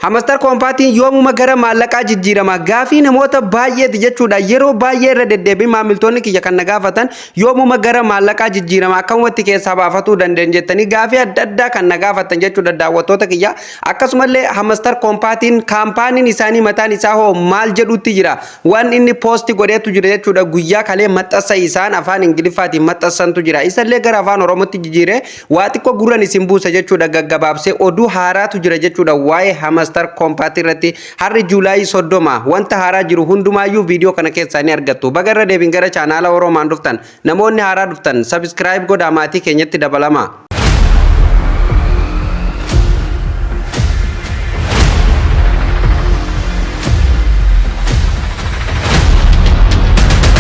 Hamster Kombatiin yoomuma gara maallaqaa jijjiirama? Gaafii namoota baay'eeti jechuudha. Yeroo baay'ee irra deddeebiin maamiltoonni kiyya kan na gaafatan, yoomuma gara maallaqaa jijjiirama, akkamumatti keessaa baafatuu dandeenya jettanii gaafii adda addaa kan na gaafatan jechuudha, daawwattoota kiyya. Akkasumallee Hamster Kombatiin kaampaaniin isaanii mataan isaa hoo maal jedhutti jira? Waan inni post godheetu jira jechuudha. Guyyaa kalee maxxansa isaan afaan Ingiliffaatiin maxxansantu jira. Isallee gara afaan Oromootti jijjiiree waa xiqqoo gurran isin buusa jechuudha. Gaggabaabsee oduu haaraatu jira jechuudha. Waa'ee Hamster Kombat irratti har'i July 30 wanta haaraa jiru hundumaayyuu viidiyoo kana keessaa ni argattu. Baga irra deebiin gara chaanaala Oromaan dhuftan. Namoonni haaraa dhuftan subscribe godhaa, maatii keenyatti dabalama.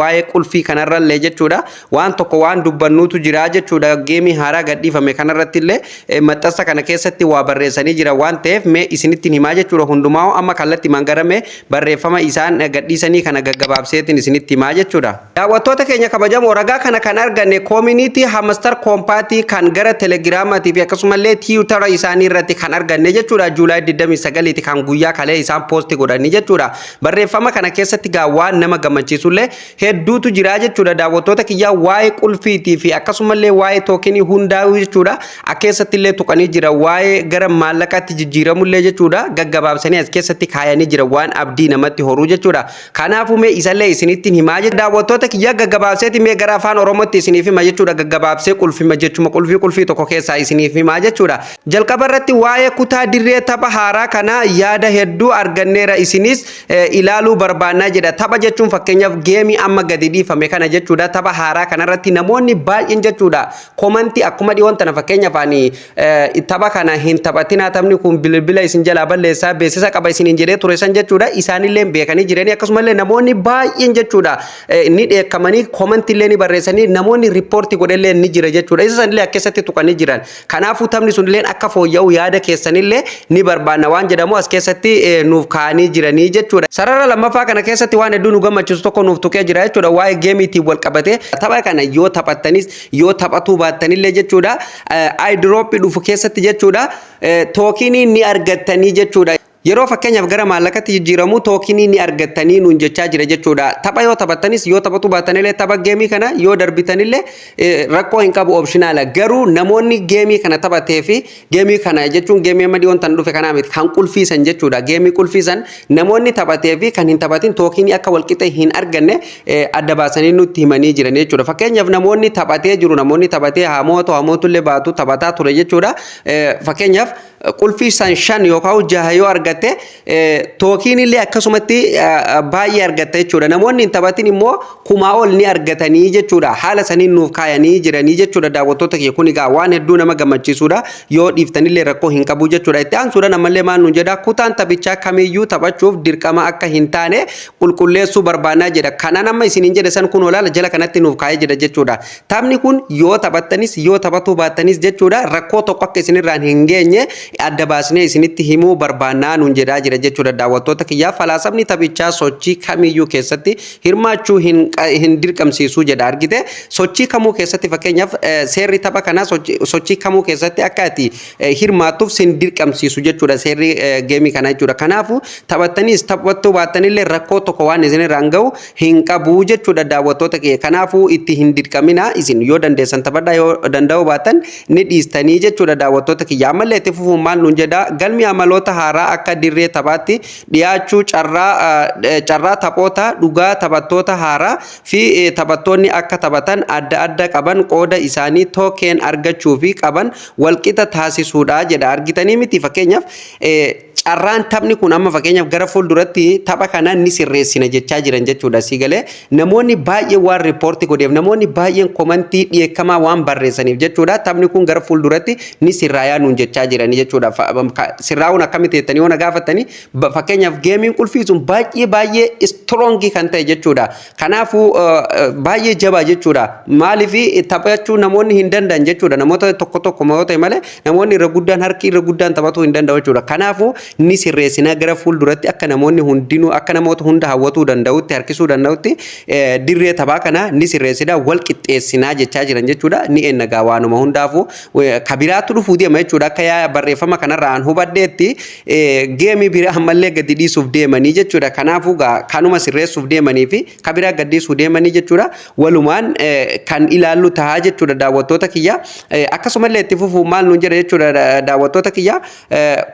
Waa'ee qulfii kanarrallee jechuudha, waan tokko waan dubbannuutu jira jechuudha. Gameii haaraa gadhiifame kanarratti illee maxxansa kana keessatti waa barreessanii jira waan ta'eef, mee isinitti himaa jechuudha. Hundumaa amma kallattii mangarame barreeffama isaan gadhiisanii kana gaggabaabseetiin isinitti himaa jechuudha. Daawwattoota keenya kabajamoo, ragaa kana kan arganne community Hamster Kombat kan gara Telegiraamaatii fi akkasumallee Tiwutara isaanii irratti kan arganne jechuudha. July 29 kan guyyaa kalee isaan post godhanii jechuudha. Barreeffama kana keessatti gaa waan nama gammachiisullee hedduutu jira jechuudha. Daawwattoota kiyyaa, waa'ee qulfiitii fi akkasumallee waa'ee tokenii hundaa'uu jechuudha. Keessatti illee tuqanii jira. Waa'ee gara maallaqaatti jijjiiramullee jechuudha. Gaggabaabsanii as keessatti kaayanii jira, waan abdii namatti horuu jechuudha. Kanaafuu mee isallee isinitti himaa jechuudha. Daawwattoota kiyyaa, gaggabaabseeti mee gara afaan Oromootti isiniif hima jechuudha. Gaggabaabsee qulfima jechuma qulfii qulfii tokko keessaa isiniif himaa jechuudha. Jalqaba irratti waa'ee kutaa dirree tapha haaraa kana yaada hedduu arganneera, isinis ilaaluu barbaannaa jedha. Tapha jechuun fakkeenyaaf gameii amma gadi dhiifame kana jechuudha. Tapha haaraa kanarratti namoonni baay'een jechuudha, commentii akkuma dhiyoon tana fakkeenyaaf ani tapha kana hin taphatinaa, taphni kun bilbila isin jalaa balleessaa, beeksisa qaba isiniin jedhee ture san jechuudha. Isaanillee beekanii jiranii, akkasumallee namoonni baay'een jechuudha ni dheekkamanii commentillee ni barreessanii, namoonni report godhellee ni jira jechuudha. Isa sanillee akkasatti tuqanii jiran. Kanaafuu taphni sunillee akka fooyya'u yaada keessanillee ni barbaanna waan jedhamu as keessatti nuuf kaa'anii jiranii jechuudha. Sarara lammaffaa kana keessatti waan hedduu nu gammachiisu tokko nuuf tuqee jira jechuudha. Waa'ee gameiitiin wal qabatee tapha kana yoo taphattanis yoo taphatuu baattanillee jechuudha, airdropii dhufu keessatti jechuudha, tokenii ni argattanii jechuudha. Yeroo fakkeenyaaf gara maallaqatti jijjiiramu tokenii ni argattanii nuun jechaa jira jechuudha. Tapha yoo taphattanis yoo taphatu baattanillee, tapha gameii kana yoo darbitanillee rakkoo hin qabu, optionala. Garuu namoonni gameii kana taphatee fi gameii kana jechuun gameii amma dhiyoon tan dhufe kanaa miti, kan qulfiisan jechuudha. Gameii qulfiisan namoonni taphatee fi kan hin taphatin tokenii akka walqixa hin arganne adda baasanii nutti himanii jiran jechuudha. Fakkeenyaaf namoonni taphatee jiru, namoonni taphatee hamoota hamootullee baatu taphataa ture jechuudha. Fakkeenyaaf qulfii san shan yookaan jaha yoo argatte, token illee akkasumatti baay'ee argatta jechuudha. Namoonni hin taphatin immoo kumaa ol ni argatanii jechuudha. Haala saniin nuuf kaayanii jiranii jechuudha, daawwattoota kiyya. Kun egaa waan hedduu nama gammachiisudha. Yoo dhiiftanillee rakkoo hin qabu jechuudha. Itti aansuudhaan ammallee maal nuun jedha? Kutaan taphichaa kamiyyuu taphachuuf dirqama akka hin taane qulqulleessuu barbaannaa jedha. Kanaan amma isiniin jedhe san kun olaala jala kanatti nuuf kaayee jira jechuudha. Taphni kun yoo taphattanis yoo taphatuu baattanis jechuudha, rakkoo tokko akka isinirraan hin geenye adda baasnee isinitti himuu barbaannaa nuun jedhaa jira jechuudha, daawwattoota kiyyaa. Falaasamni taphichaa sochii kamiyyuu keessatti hirmaachuu hin dirqamsiisuu jedha, argite. Sochii kamuu keessatti, fakkeenyaaf seerri tapha kanaa sochii kamuu keessatti akka ati hirmaattuuf sin dirqamsiisu jechuudha, seerri gameii kanaa jechuudha. Kanaafuu taphattaniis taphattuu baattanillee rakkoo tokko waan isinirraan gahu hin qabu jechuudha, daawwattoota kiyya. Kanaafuu itti hin dirqamina, isin yoo dandeessan taphadhaa, yoo danda'uu baattan ni dhiistanii jechuudha, daawwattoota kiyya. Ammallee itti fufuun maal nuun jedha? Galmi amaloota haaraa akka dirree taphaatti dhiyaachuu carraa taphoota dhugaa taphattoota haaraa fi taphattoonni akka taphatan adda adda qaban qooda isaanii token argachuu fi qaban walqixa taasisuudha jedha. Argitanii miti? Fakkeenyaaf carraan taphni kun amma fakkeenyaaf gara fuulduratti tapha kana ni sirreessina jechaa jiran jechuudha. Si galee? Namoonni baay'een waan report godheef, namoonni baay'een commentii dhiyeekkamaa waan barreessaniif jechuudha, taphni kun gara fuulduratti ni sirraayaa nuun jechaa jiranii jechuudha. Sirraa'uun akkamitti jettanii yoo na gaafattanii, fakkeenyaaf gameiin qulfii sun baay'ee baay'ee strongii kan ta'e jechuudha. Kanaafuu baay'ee jabaa jechuudha. Maaliif taphachuu namoonni hin danda'an jechuudha. Namoota tokko tokko yoo ta'e malee namoonni irra guddaan, harki irra guddaan taphatuu hin danda'u jechuudha. Kanaafuu ni sirreessinaa, gara fuulduratti akka namoonni hundinuu, akka namoota hunda hawwatuu danda'utti, harkisuu danda'utti dirree taphaa kana ni sirreessinaa, wal qixxeessinaa jechaa jiran jechuudha. Ni eennagaa waanuma hundaafuu kabiraatu dhufuu deema jechuudha. Akka yaa barreeffama kanarraa an hubadheetti Gameii biraa ammallee gadi dhiisuuf deemanii jechuudha. Kanaafuu kanuma sirreessuuf deemanii fi ka biraa gadi dhiisuu deemanii jechuudha. Walumaan kan ilaallu tahaa jechuudha, daawwattoota kiyya. Akkasumallee itti fufuu maal nuun jedha jechuudha, daawwattoota kiyya?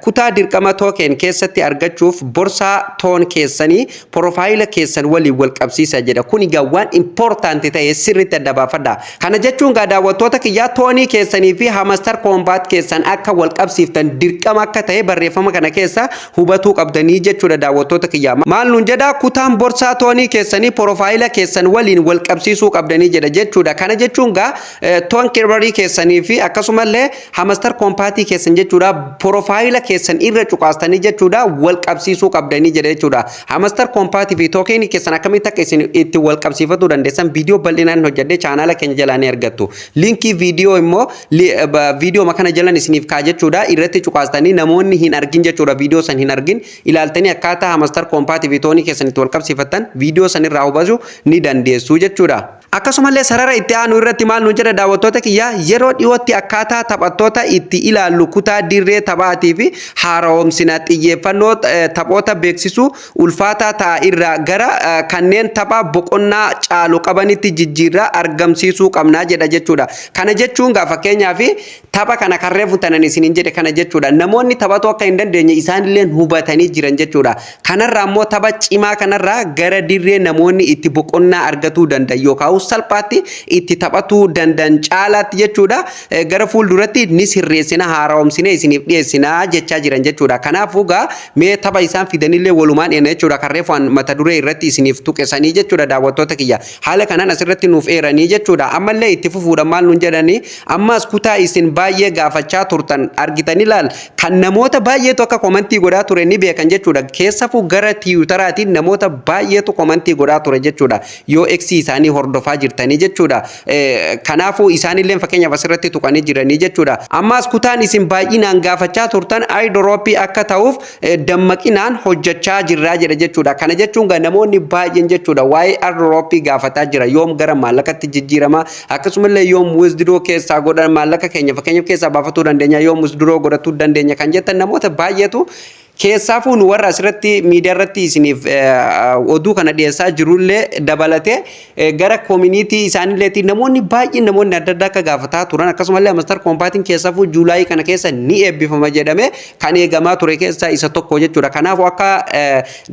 Kutaa dirqama token keessatti argachuuf borsaa TON keessanii profile keessan waliin wal qabsiisa jedha. Kun egaa waan important ta'e, sirriitti adda baafadha. Kana jechuun gaa, daawwattoota kiyyaa, TONii keessanii fi Hamster Kombat keessan akka wal qabsiiftan dirqama akka ta'e barreeffama kana keessa hubatuu qabdanii jechuudha, daawwattoota kiyyaa. Maal nuun jedha? Kutaan borsaa TONii keessanii profile keessan waliin wal qabsiisuu qabdanii jedha jechuudha. Kana jechuun gaa Tonkeeperii keessanii fi akkasumallee Hamster Kombatii keessan jechuudha, profile keessan irra cuqaastanii jechuudha, wal qabsiisuu qabdanii jedha jechuudha. Hamster Kombatii fi tokenii keessan akkamitti akka isin itti wal qabsiifatuu dandeessan viidiyoo bal'inaan hojjedhee chaanaala keenya jalaa ni argattu. Linkii viidiyoo immoo viidiyoo kana jalan isiniif kaa jechuudha. Irratti cuqaastanii namoonni hin argin jechuudha, viidiyoo san hin argin ilaaltanii akkaataa Hamster Kombatii fi TONii keessan itti wal qabsiifattan viidiyoo san irraa hubachuu ni dandeessu jechuudha. Akkasumallee sarara itti aanu irratti maal nu jedha, daawwattoota kiyya? Yeroo dhiyootti akkaataa taphattoota itti ilaallu kutaa dirree taphaatii fi haaromsina xiyyeeffannoo taphoota beeksisuu ulfaataa ta'a irraa gara kanneen tapha boqonnaa caalu qabanitti jijjiirraa argamsiisuu qabnaa jedha jechuudha. Kana jechuun gaa fakkeenyaaf tapha kana kan reefu tanan isiniin jedhe kana jechuudha. Namoonni taphatuu akka hin dandeenye isaanillee hubatanii jiran jechuudha. Kanarraa immoo tapha cimaa kanarraa gara dirree namoonni itti boqonnaa argatuu danda'an yookaan salphaatti itti taphatuu danda'an caalaatti jechuudha. Gara fuulduratti ni sirreessina, haaromsine isiniif dhiyeessinaa jechaa jiran jechuudha. Kanaafuu gaa mee tapha isaan fidanillee walumaan eena jechuudha. Kan reefu mata duree irratti isiniif tuqesanii jechuudha, daawwattoota kiyya. Haala kanaan asirratti nuuf eeranii jechuudha. Ammallee itti fufuudhaan maal nuun jedhanii? Ammas kutaa isin baay'ee gaafachaa turtan argitanii laal, kan namoota baay'eetu akka commentii godhaa ture ni beekan jechuudha. Keessafuu gara Twitteraatiin namoota baay'eetu commentii godhaa ture jechuudha. Yoo Xii isaanii hordofaa jirtanii jechuudha. Kanaafuu isaanillee fakkeenyaaf asirratti tuqanii jiranii jechuudha. Ammas kutaan isin baay'inaan gaafachaa turtan airdropii akka ta'uuf dammaqinaan hojjechaa jirraa jedha jechuudha. Kana jechuun namoonni baay'een jechuudha waa'ee airdropii gaafataa jira. Yoom gara maallaqatti jijjiirama? Akkasumallee yoom withdraw keessaa godhan maallaqa keenya fakkeenyaaf keessaa baafatuu dandeenya, yoom withdraw godhachuu dandeenya kan jettan namoota baay'eetu, keessaafuu nu warra asirratti miidiyaa irratti isiniif oduu kana dhiyeessaa jirullee dabalatee gara community isaaniilleetiin namoonni baay'een, namoonni adda addaa akka gaafataa turan, akkasumallee Hamster Kombatiin keessaafuu Julyii kana keessa ni eebbifama jedhame kan eegamaa ture keessaa isa tokko jechuudha. Kanaafuu akka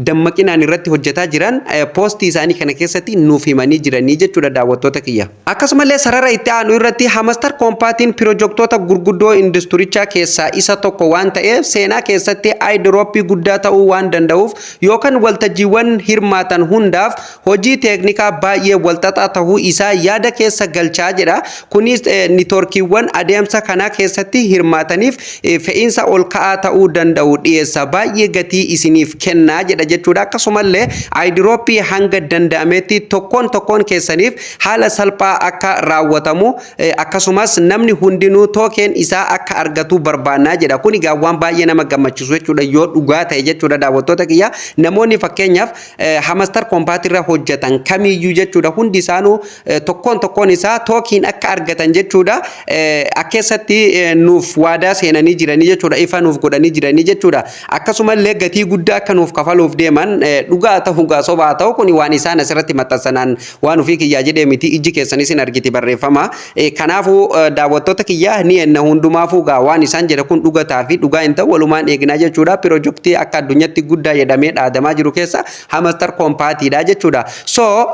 dammaqinaan irratti hojjetaa jiran postii isaanii kana keessatti nuuf himanii jiranii jechuudha, daawwattoota kiyya. Akkasumallee sarara itti aanu irratti Hamster Kombatiin pirojektoota gurguddoo industirichaa keessaa isa tokko waan ta'eef seenaa keessatti airdropii guddaa ta'uu waan danda'uuf yookaan waltajjiiwwan hirmaatan hundaaf hojii teeknikaa baay'ee walxaxaa ta'uu isaa yaada keessa galchaa jedha. Kunis networkiiwwan adeemsa kanaa keessatti hirmaataniif fe'iinsa ol ka'aa ta'uu danda'u dhiyeessa. Baay'ee gatii isiniif kennaa jedha jechuudha. Akkasumallee airdropii hanga danda'ametti tokkoon tokkoon keessaniif haala salphaa akka raawwatamu, akkasumas namni hundinuu token isaa akka argatu barbaannaa jedha. Kun egaa waan baay'ee nama gammachiisu jechuudha yoo dhugaa ta'e jechuudha, daawwattoota kiyya. Namoonni fakkeenyaaf Hamster Kombat irra hojjetan kamiyyuu jechuudha, hundi isaanuu tokkoon tokkoon isaa token akka argatan jechuudha. Akkeessatti nuuf waadaa seenanii jiranii jechuudha, ifa nuuf godhanii jiranii jechuudha. Akkasumallee gatii guddaa akka nuuf kafaluuf deeman, dhugaa ta'uu gaa sobaa ta'u, kun waan isaan asirratti maxxansanaan waan ofii kiyyaa jedhee miti, ijji keessanis hin argiti barreeffama. Kanaafuu daawwattoota kiyyaa, ni enna hundumaafuu gaa waan isaan jedha kun dhugataa fi dhugaa hin ta'u walumaan eegnaa jechuudha. Pirojektii akka addunyaatti guddaa jedhamee dhaadamaa jiru keessa Hamster Kombatiidha jechuudha. So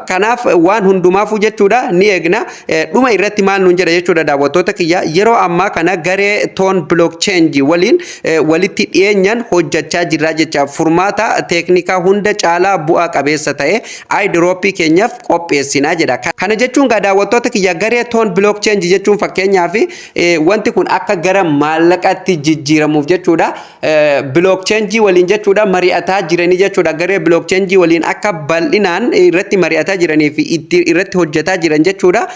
kanaaf waan hundumaafuu jechuudha ni eegna. Dhuma irratti maal nuun jedha jechuudha, daawwattoota kiyya? Yeroo ammaa kana garee TON Blockchain waliin walitti dhiyeenyaan hojjechaa jirra jecha, furmaata teeknikaa hunda caalaa bu'aa qabeessa ta'e airdropii keenyaaf qopheessinaa jedha. Kana jechuun gaa, daawwattoota kiyya, garee TON Blockchain jechuun fakkeenyaaf wanti kun akka gara maallaqatti jijjiiramuuf jechuudha. Blockchainii waliin jechuudha mari'ataa jiranii jechuudha. Garee blockchainii waliin akka bal'inaan irratti mari'ataa jiranii fi irratti hojjetaa jiran jechuudha.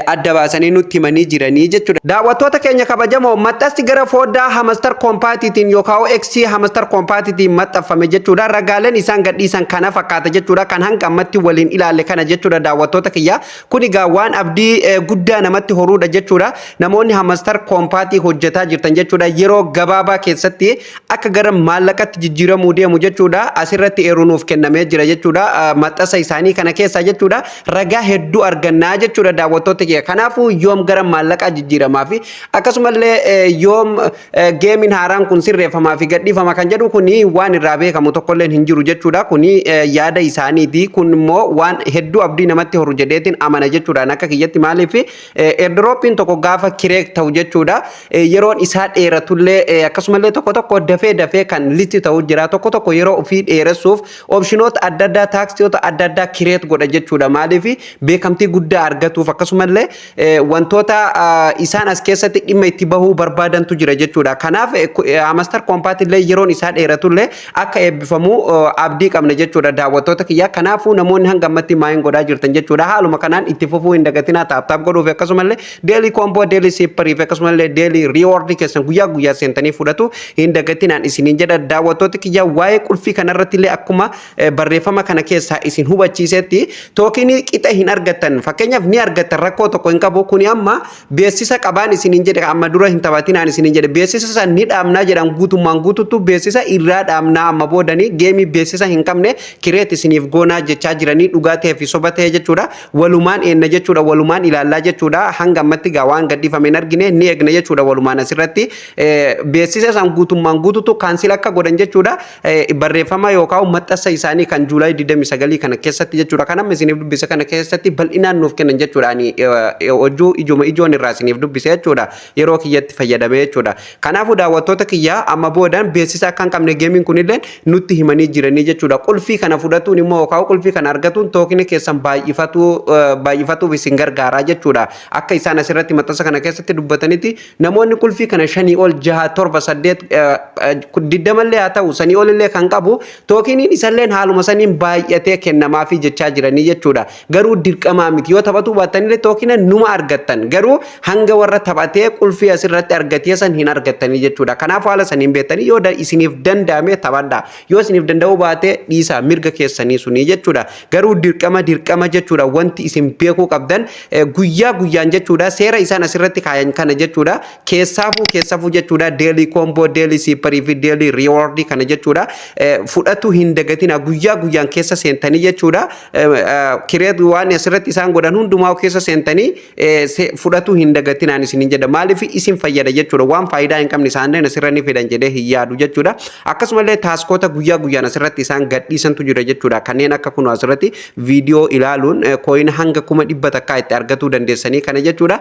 Adda baasanii nutti himanii jiranii jechuudha. Daawwattoota keenya kabajamoo, maxxansi gara foddaa Hamster Kombatiitiin yookaan X Hamster Kombatiitiin maxxanfame jechuudha. Ragaaleen isaan gadhiisan kana fakkaata jechuudha. Kan hanga ammatti waliin ilaalle kana jechuudha, daawwattoota kiyya. Kun egaa waan abdii guddaa namatti horuudha jechuudha. Namoonni Hamster Kombatii hojjetaa jirtan jechuudha. Yeroo gabaabaa keessatti akka gara gara maallaqatti jijjiiramuu deemu jechuudha. Asirratti eeruu nuuf kennamee jira jechuudha. Maxxansa isaanii kana keessaa jechuudha, ragaa hedduu argannaa jechuudha, daawwattoota kiyya. Kanaafuu yoom gara maallaqaa jijjiiramaa fi akkasumallee yoom gameiin haaraan kun sirreeffamaa fi gadhiifama kan jedhu, kuni waan irraa beekamu tokkollee hin jiru jechuudha. Kuni yaada isaaniiti. Kun immoo waan hedduu abdii namatti horu jedheetiin amana jechuudha. Akka kiyyatti, maaliif, airdropiin tokko gaafa create ta'u jechuudha, yeroon isaa dheeratullee, akkasumallee tokko tokko dafee dafee kan list ta'u jira. Tokko tokko yeroo ofii dheeressuuf optionoota adda addaa, taskoota adda addaa create godha jechuudha. Maaliif, beekamtii guddaa argatuuf, akkasumallee wantoota isaan as keessatti dhimma itti bahuu barbaadantu jira jechuudha. Kanaaf Hamster Kombat illee yeroon isaa dheeratullee akka eebbifamu abdii qabna jechuudha, daawwattoota kiyya. Kanaafuu namoonni hanga ammatti mine godhaa jirtan jechuudha, haaluma kanaan itti fufuu hin dagatinaa. Tap tap godhuuf, akkasumallee daily combo, daily cipherii fi akkasumallee daily rewardii keessan guyyaa guyyaa seentanii fudhatu hin dagatinaan isiniin jedha, daawwattoota kiyya. Waa'ee qulfii kanarratti illee akkuma barreeffama kana keessaa isin hubachiisetti, tokenii qixa hin argattan. Fakkeenyaaf ni argattan, rakkoo tokko hin qabu. Kuni amma beeksisa qabaan isiniin jedhe, amma dura hin taphatinaan isiniin jedhe. Beeksisa san ni dhaabnaa jedhan. Guutummaan guututtu beeksisa irraa dhaabnaa, amma boodanii gameii beeksisa hin qabne create isiniif goonaa jechaa jiranii. Dhugaa ta'ee fi soba ta'e jechuudha, walumaan eenna jechuudha, walumaan ilaallaa jechuudha. Hanga ammatti gaa waan gadhiifame hin argine, ni eegna jechuudha walumaan. Asirratti beeksisa san guutummaan guututu cancel akka godhan jechuudha, barreeffama yookaan maxxansa isaanii kan July 29 kana keessatti jechuudha, kan amma isiniif dubbise kana keessatti bal'inaan nuuf kennan jechuudha. Ani hojii ijuma ijoon irraa isiniif dubbise jechuudha, yeroo kiyyatti fayyadame jechuudha. Kanaafuu daawwattoota kiyyaa, amma boodaan beeksisa akka hin qabne gameiin kunillee nutti himanii jiranii jechuudha. Qulfii kana fudhatuun immoo yookaan qulfii kana argatuun tokenii keessan baay'ifatuuf isin gargaaraa jechuudha. Akka isaan asirratti maxxansa kana keessatti dubbatanitti, namoonni qulfii kana shanii ol, jaha, torba, saddeet, 20llee haa ta'u, sanii olillee kan qabu, tokeniin isalleen haaluma saniin baay'atee kennamaafii jechaa jiranii jechuudha. Garuu dirqamaa miti, yoo taphatuu baattanillee tokena numa argattan, garuu hanga warra taphatee qulfii asirratti argatee san hin argattanii jechuudha. Kanaaf haala saniin beektanii, yoo isiniif danda'ame taphadhaa. Yoo isiniif danda'uu baate dhiisaa, mirga keessanii sunii jechuudha. Garuu dirqama dirqama jechuudha, wanti isin beekuu qabdan guyyaa guyyaan jechuudha, seera isaan asirratti kaayan kana jechuudha. Keessaafuu keessaafuu jechuudha, daily combo, daily cipherii fi daily rewardii kana jechuudha, fudhatu hin dagatina. Guyyaa guyyaan keessa seentanii jechuudha, create waan asirratti isaan godhan hundumaa keessa seentanii fudhatu hin dagatinaan isinin jedha. Maaliif, isin fayyada jechuudha. Waan faayidaa hin qabne isaan asirra ni fidan jedhee hin yaadu jechuudha. Akkasumallee taskoota guyyaa guyyaan asirratti isaan gadhiisantu jira jechuudha. Kanneen akka kun asirratti viidiyoo ilaaluun coin hanga 100,000 itti argatuu dandeessanii kana jechuudha.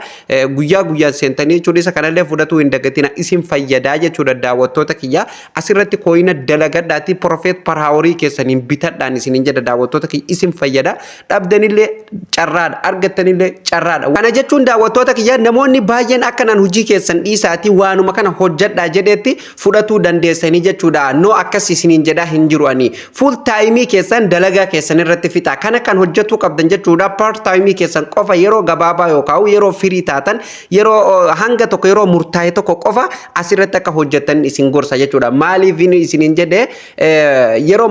Guyyaa guyyaan seentanii jechuudha, isa kanallee fudhatuu hin dagatina, isin fayyadaa jechuudha, daawwattoota kiyya. Asirratti coina dalagadhaati profit per hourii keessaniin bitadhaan isinin jedha, daawwattoota kiyya, isin fayyada. Dhabdanillee carraadha, argattanillee carraadha. Kana jechuun, daawwattoota kiyya, namoonni baay'een akkanaan hojii keessan dhiisaatii waanuma kana hojjedhaa jedheetti fudhatuu dandeessanii jechuudha. No, akkas isiniin jedhaa hin jiru ani. Full timeii keessan dalagaa keessan irratti fixa. Kana kan hojjetuu qabdan jechuudha, part timeii keessan qofa yeroo gabaabaa yookaan yeroo free taatan, yeroo hanga tokko, yeroo murtaa'e tokko qofa asirratti akka hojjetan isin gorsa jechuudha. Maaliif isiniin jedhee, yeroo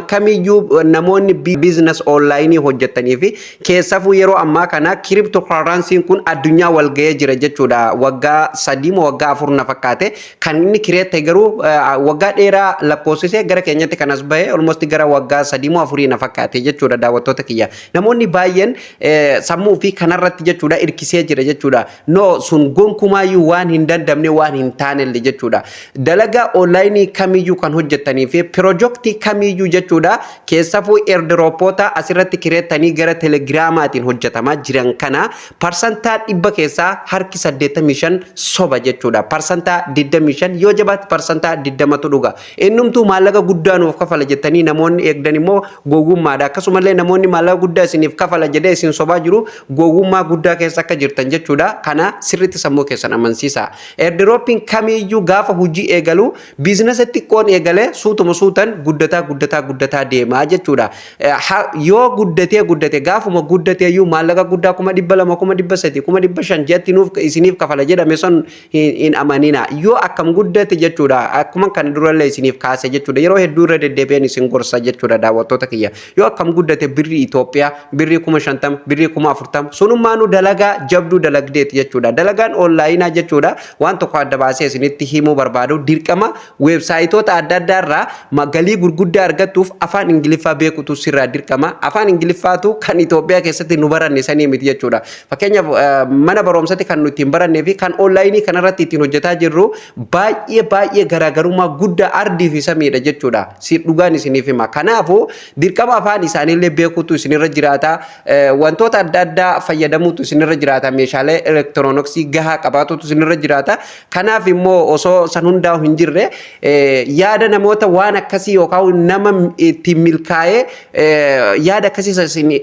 kamiyyuu namoonni business onlineii hojjetanii fi keessafuu yeroo ammaa kana crypto currencyn kun addunyaa wal ga'ee jira jechuudha. Waggaa 3 moo waggaa 4 na fakkaate kan inni create ta'e, garuu waggaa dheeraa lakkoofsisee gara keenyatti kan as bahe almost gara waggaa 3 moo 4 na fakkaate jechuudha, daawwattoota kiyya. Namoonni baay'een sammuu fi kanarratti jechuudha hirkisee jira jechuudha. No, sun gonkumaayyuu waan hin dandamne, waan hin taanelle jechuudha. Dalagaa onlineii kamiyyuu kan hojjettanii fi pirojektii kamiyyuu jechuudha, keessafuu airdropoota asirratti kireettanii gara Telegramaatiin hojjetamaa jiran kana, 100% keessaa harki 85 soba jechuudha. 25%, yoo jabaatti 20tu dhuga. Innumtuu maallaqa guddaa nuuf kafala jettanii namoonni eegdan immoo gowwummaadha. Akkasumallee namoonni maallaqa guddaa isiniif kafala jedhee isin sobaa jiru gowwummaa guddaa keessa akka jirtan jechuudha. Kana sirriitti sammuu keessan amansiisa. Airdropiin kamiyyuu gaafa hojii eegalu businessa xiqqoon eegalee suutuma suutan guddataa guddataa guddataa deemaa jechuudha. Yoo guddatee guddate, gaafuma guddatee iyyuu maallaqa guddaa 200,000, 300,000, 500,000 jetti nuuf isiniif kafala jedhame sun hin amanina. Yoo akkam guddate jechuudha, akkuma kana durallee isiniif kaase jechuudha. Yeroo hedduu irra deddeebi'een isin gorsa jechuudha, daawwattoota kiyya. Yoo akkam guddate birrii Itoophiyaa birrii 50,000, birrii 40,000, sunummaanuu dalagaa jabduu dalagdeeti jechuudha. Dalagaan onlineaa jechuudha, waan tokko adda baasee isinitti himuu barbaadu. barbaadu, dirqama weebsaayitoota adda addaa irraa galii gurguddaa argattuuf afaan Ingiliffaa beekutu sirraa dirqama. Afaan Ingiliffaatu kan Itoophiyaa keessatti nu baranne sanii miti jechuudha. Fakkeenyaaf, mana barumsatti kan nu ittiin barannee fi kan onlaayinii kanarratti ittiin hojjetaa jirru baay'ee baay'ee garaagarummaa guddaa ardii fi samiidha jechuudha. Si dhugaan isiniif hima. Kanaafuu dirqama afaan isaaniillee beekuutu isinirra jiraata. Wantoota adda addaa fayyadamuutu isinirra jiraata. Meeshaalee elektirooniksii gahaa qabaatutu isinirra jiraata. Kanaaf immoo osoo san hundaa'u hin jirre, yaada namoota waan akkasii yookaan nama ittiin milkaa'ee yaada akkasii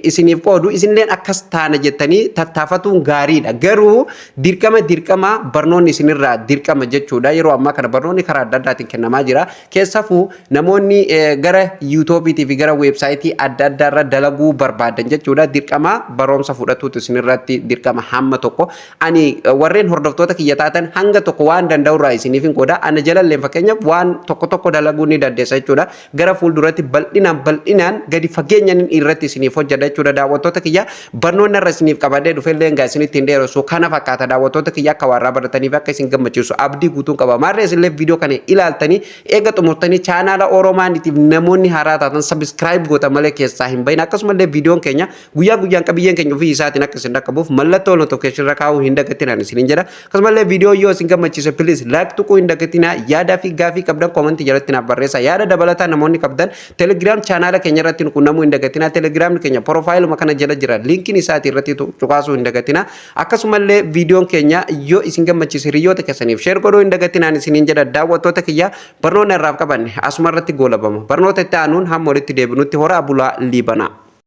isiniif qoodu, isinilleen akkas taana jettanii tattaafatuun gaariidha. Garuu dirqama dirqama barnoonni isinirraa dirqama jechuudha. Yeroo ammaa kana barnoonni karaa adda addaatiin kennamaa jira. Keessafuu namoonni gara yuutuubiitii fi gara weebsaayitii adda addaarra dalaguu barbaadan jechuudha. Dirqama barumsa fudhatuutu isinirratti dirqama hamma tokko. Ani warreen hordoftoota kiyya taatan hanga tokko waan danda'urraa isiniif hin qooda. Ana jalalleen fakkeenyaaf waan tokko tokko dalaguu ni dandeessa jechuudha. Gara fuulduratti bal'inaan bal'inaan gadi fageenyaan irratti isiniif hojjedha jechuudha, daawwattoota kiyya. Barnoonni irra isiniif qabadhee dhufellee egaa isinitti hin dheeressu. Kana fakkaata, daawwattoota kiyya. Akka warraa barataniif akka isin gammachiisu abdii guutuun qaba. Maarree isinillee viidiyoo kana ilaaltanii eega xumurtanii, chaanaala Oromaaniitiif namoonni haaraa taatan subscribe goota malee keessaa hin bahin. Akkasumallee viidiyoon keenya guyyaa guyyaan qabiyyeen keenya ofii isaatiin akka isin dhaqqabuuf mallattoo notification irra kaa'uu hin dagatinaan isinin jedha. Akkasumallee viidiyoo yoo isin gammachiise, please like tuquu hin dagatinaa. Yaadaa fi gaafii qabdan koomentii jalatti naaf barreessa. Yaada dabalataa namoonni qabdan Telegram chaanaala keenya irratti nu qunnamuu hin dagatinaa. Telegiraamni keenya profaayiluma kana jala jira. Liinkiin isaatii irratti cuqaasuu hin dagatinaa. Akkasumallee viidiyoon keenya yoo isin gammachiise hiriyoota keessaniif share godhuu hin dagatinaan isiniin jedha, daawwattoota kiyya. Barnoonni irraaf qabanne asuma irratti goolabama. Barnoota itti aanuun hamma walitti deebinutti horaa bulaa liibanaa.